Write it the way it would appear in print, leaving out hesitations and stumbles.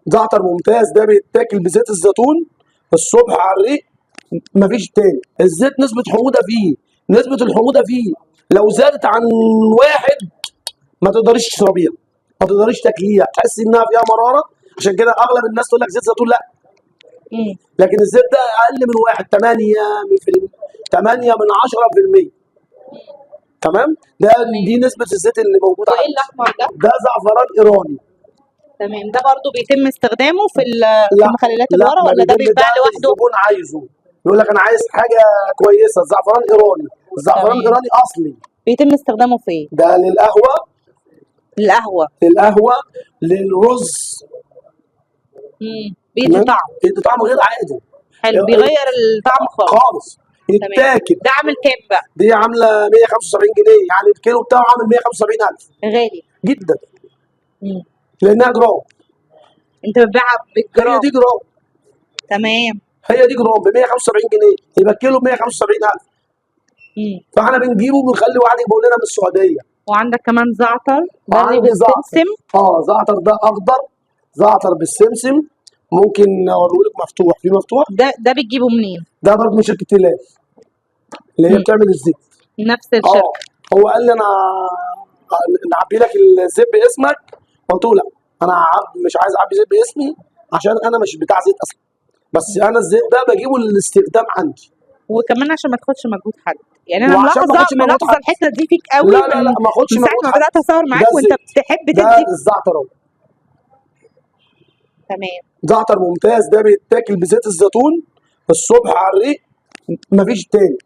زعتر ممتاز، ده بيتاكل بزيت الزيتون الصبح على الريق، مفيش تاني. الزيت نسبه حموضه فيه، نسبه الحموضة فيه لو زادت عن واحد ما تقدريش تشربيها، ما تقدريش تاكليها، تحسي انها فيها مرارة. عشان كده اغلب الناس تقول لك زيت زيتون لا. لكن الزيت ده اقل من واحد، 8 في 8 من 10%. تمام، ده دي نسبه الزيت اللي موجودة وايه عندي. الاحمر ده؟ ده زعفران ايراني. تمام، ده برضو بيتم استخدامه في في لا، المخللات لا، اللي ورا ما ولا ده بيتم، بيتباع ده لوحده؟ الزبون عايزه، يقول لك انا عايز حاجة كويسه، زعفران ايراني، الزعفران الايراني اصلي. بيتم استخدامه في ايه؟ ده للقهوة. القهوه. للقهوه، للرز. بيدي تمام؟ طعم. بيدي طعم غير عادي. حلو، بيغير الطعم خالص. خالص. تمام. يتاكل. ده عامل كام بقى؟ دي عامله 175 جنيه، يعني الكيلو بتاعه عامل 175000. غالي. جدا. لانها جرام. انت بتبيعها بالجرام؟ هي دي جرام. تمام. هي دي جرام ب 175 جنيه، يبقى الكيلو ب 175000. فاحنا بنجيبه وبنخلي واحد يجيبه لنا من السعوديه. وعندك كمان زعتر بري وعندي زعتر. بالسمسم. اه، زعتر ده اخضر، زعتر بالسمسم، ممكن اوريهولك مفتوح، في مفتوح. ده بتجيبه منين؟ ده برضه من شركة تيلال اللي هي بتعمل الزيت. نفس الشركه. اه، هو قال لي انا نعبي لك الزيت باسمك، قلت له لا، انا مش عايز اعبي زيت باسمي عشان انا مش بتاع زيت اصلا، بس انا الزيت ده بجيبه للاستخدام عندي. وكمان عشان ما تاخدش مجهود حد، يعني انا وعشان ما ملاحظة اخدش مجهود ملاحظة حد. الحتة دي فيك قوي. لا لا لا، من ما اخدش من ساعة مجهود ما حد. بدات اصور معاك ده وانت الزيت. بتحب ده تدي. الزعتر اهو. تمام. زعتر ممتاز، ده بيتاكل بزيت الزيتون الصبح على الريق، مفيش تاني.